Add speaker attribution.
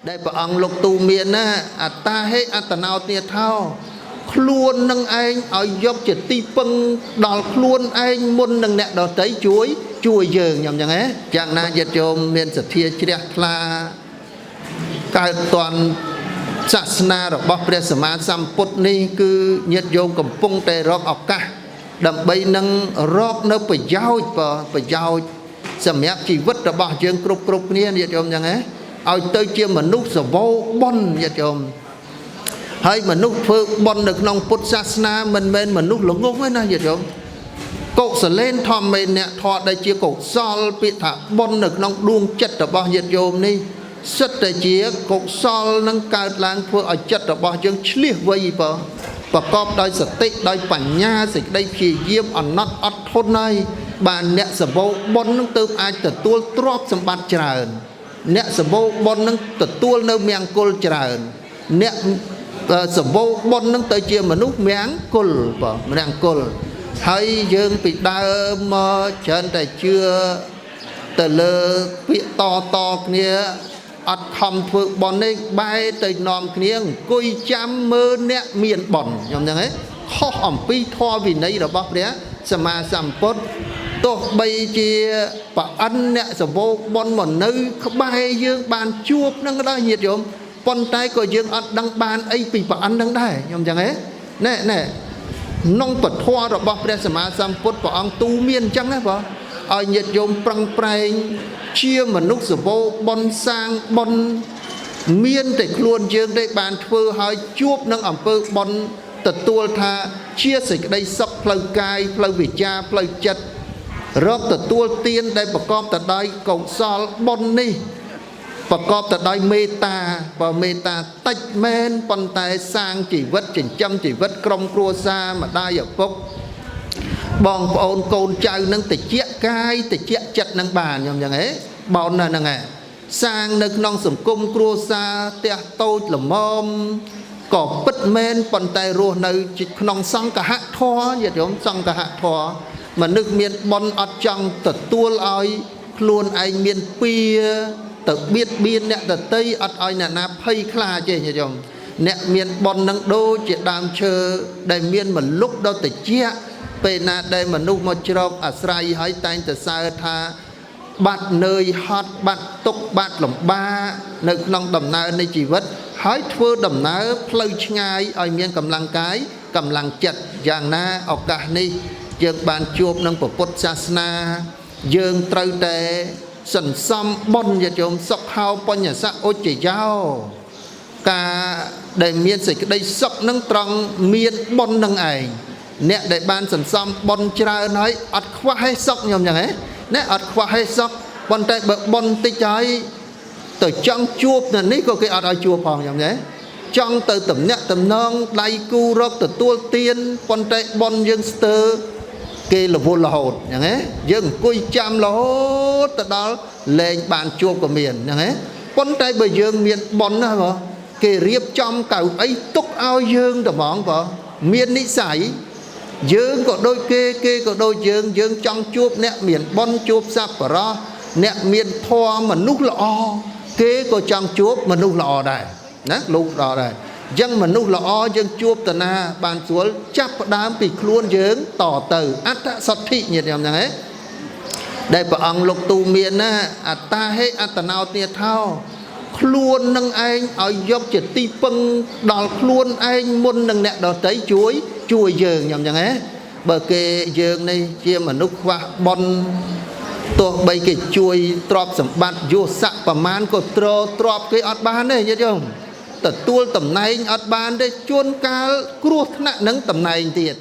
Speaker 1: ដែលព្រះអង្គលោកទូមានណាអត្តាហេអត្តនោទាថោខ្លួននឹងឯងឲ្យយកជាទីពឹងដល់ខ្លួនឯងមុននឹងអ្នកដទៃជួយជួយយើងញ៉ាំចឹងហ៎យ៉ាងណាញាតិញោមមានសទ្ធាជ្រះថ្លាកើតតន់សាសនារបស់ព្រះសម្មាសម្ពុទ្ធនេះគឺញាតិញោមកំពុងតែរកឱកាសដើម្បីនឹងរកនៅប្រយោជន៍បើប្រយោជន៍សម្រាប់ជីវិតរបស់យើងគ្រប់គ្រប់គ្នាញាតិញោមចឹងហ៎ឲ្យទៅជាមនុស្សសវោបុណ្យញាតិញោមហើយមនុស្សធ្វើបុណ្យនៅក្នុងពុទ្ធសាសនាមិនមែនមនុស្សល្ងងទេណាញាតិញោមកុសលេនធម្មេអ្នកធម៌ដែលជាកុសលពាក្យថាបុណ្យនៅក្នុងដួងចិត្តរបស់ញាតិញោមនេះសិតតែជាកុសលនឹងកើតឡើងធ្វើឲ្យចិត្តរបស់យើងឆ្លៀសវៃបើប្រកបដោយសតិដោយបញ្ញាសេចក្តីព្យាយាមអណត់អត់ធន់ហើយបានអ្នកសបោបុណ្យនឹងទៅអាចទទួលទ្រព្យសម្បត្តិច្រើនអ្នកសបោបុណ្យនឹងទទួលនៅមង្គលច្រើនអ្នកសបោបុណ្យនឹងទៅជាមនុស្សមង្គលបើមង្គលហើយយើងពីដើមមកច្រើនតែជឿទៅលើពាក្យតតគ្នាអត់ខំធ្វើបុណ្យនេះបែរទៅនាំគ្នាអង្គុយចាំមើលអ្នកមានបុណ្យខ្ញុំហ្នឹងឯងខុសអំពីធម៌វិន័យរបស់ព្រះសម្មាសម្ពុទ្ធទោះបីជាប្រអិនអ្នកសវោបុណ្យមកនៅក្បែរយើងបានជួបនឹងក៏ដោយញាតិញោមប៉ុន្តែក៏យើងអត់ដឹងបានអីពីប្រអិននឹងដែរខ្ញុំចឹងឯងណែណែក្នុងពធរបស់ព្រះសម្មាសម្ពុទ្ធព្រះអង្គទូមានអញ្ចឹងណាបងឲ្យញាតិញោមប្រឹងប្រែងជាមនុស្សសវោបុណ្យសាងបុណ្យមានតែខ្លួនយើងទេបានធ្វើឲ្យជួបនឹងអំពើបុណ្យទទួលថាជាសេចក្តីសុខផ្លូវកាយផ្លូវវិចារផ្លូវចិត្តរកទទួលទានដែលប្រកបទៅដោយកុសលបុណ្យនេះប្រកបទៅដោយមេត្តាបើមេត្តាតិចមែនប៉ុន្តែសាងជីវិតចិញ្ចឹមជីវិតក្រុមគ្រួសារម្ដាយឪពុកបងប្អូនកូនចៅនឹងតិចកាយតិចចិត្តនឹងបានខ្ញុំចឹងហ៎បោនណាស់ហ្នឹងហ៎សាងនៅក្នុងសង្គមគ្រួសារផ្ទះតូចល្មមក៏ពិតមែនប៉ុន្តែរស់នៅក្នុងសង្ឃហធម៌ញាតិញោមសង្ឃហធម៌មនុស្សមានបុណ្យអត់ចង់ទទួលឲ្យខ្លួនឯងមានពៀទៅបៀតបៀនអ្នកដតីអត់ឲ្យអ្នកណាភ័យខ្លាចទេញាតិញោមអ្នកមានបុណ្យនឹងដូចជាដើមឈើដែលមានមលុបដ៏ត្រជាក់ពេលណាដែលមនុស្សមកជ្រកអាស្រ័យហើយតែងតែសើថាបាត់នឿយហត់បាត់ទុកបាត់លំបាកនៅក្នុងដំណើរនៃជីវិតហើយធ្វើដំណើរផ្លូវឆ្ងាយឲ្យមានកម្លាំងកាយកម្លាំងចិត្តយ៉ាងណាឱកាសនេះយើងបានជួបនឹងពុទ្ធសាសនាយើងត្រូវតែសន្សំបុណ្យញាតិញោមសុខោបញ្ញសៈឧច្ចយោការដែលមានសេចក្តីសុខនឹងត្រង់មានបុណ្យនឹងឯងអ្នកដែលបានសន្សំបុណ្យច្រើនហើយអត់ខ្វះឯសុខញោមចឹងហ៎ណាអត់ខ្វះឯសុខប៉ុន្តែបើបុណ្យតិចហើយទៅចង់ជួបនៅនេះក៏គេអត់ឲ្យជួបផងញោមទេចង់ទៅតំណាក់តំណងដៃគូរកទទួលទានប៉ុន្តែបុណ្យយើងស្ទើរគេរវល់រហូតហ្នឹងហ៎យើងអង្គុយចាំរហូតទៅដល់លែងបានជួបក៏មានហ្នឹងហ៎ប៉ុន្តែបើយើងមានបុណ្យណាបងគេរៀបចំកៅអីទុកឲ្យយើងតែហ្មងបងមាននិស្ស័យយើងក៏ដូចគេគេក៏ដូចយើងយើងចង់ជួបអ្នកមានបុណ្យជួបសប្បុរសអ្នកមានធម៌មនុស្សល្អគេក៏ចង់ជួបមនុស្សល្អដែរណាលោកល្អដែរអញ្ចឹងមនុស្សល្អយើងជួបតាណាបានស្រួលចាប់ផ្ដើមពីខ្លួនយើងតទៅអត្តសទ្ធិញាតិញោមហ្នឹងហ៎ដែលព្រះអង្គលោកទូមានណាអត្តាហេអត្តនោទាថោខ្លួននឹងឯងឲ្យយកជាទីពឹងដល់ខ្លួនឯងមុននឹងអ្នកដទៃជួយជួយយើងញ៉ាំចឹងហ៎បើគេយើងនេះជាមនុស្សខ្វះបុណ្យទោះបីគេជួយទ្រព្យសម្បត្តិយោស័កប្រមាណក៏ទ្រទ្របគេអត់បានទេញាតិញោមទទួលតំណែងអត់បានទេជួនកាលគ្រោះថ្នាក់នឹងតំណែងទៀត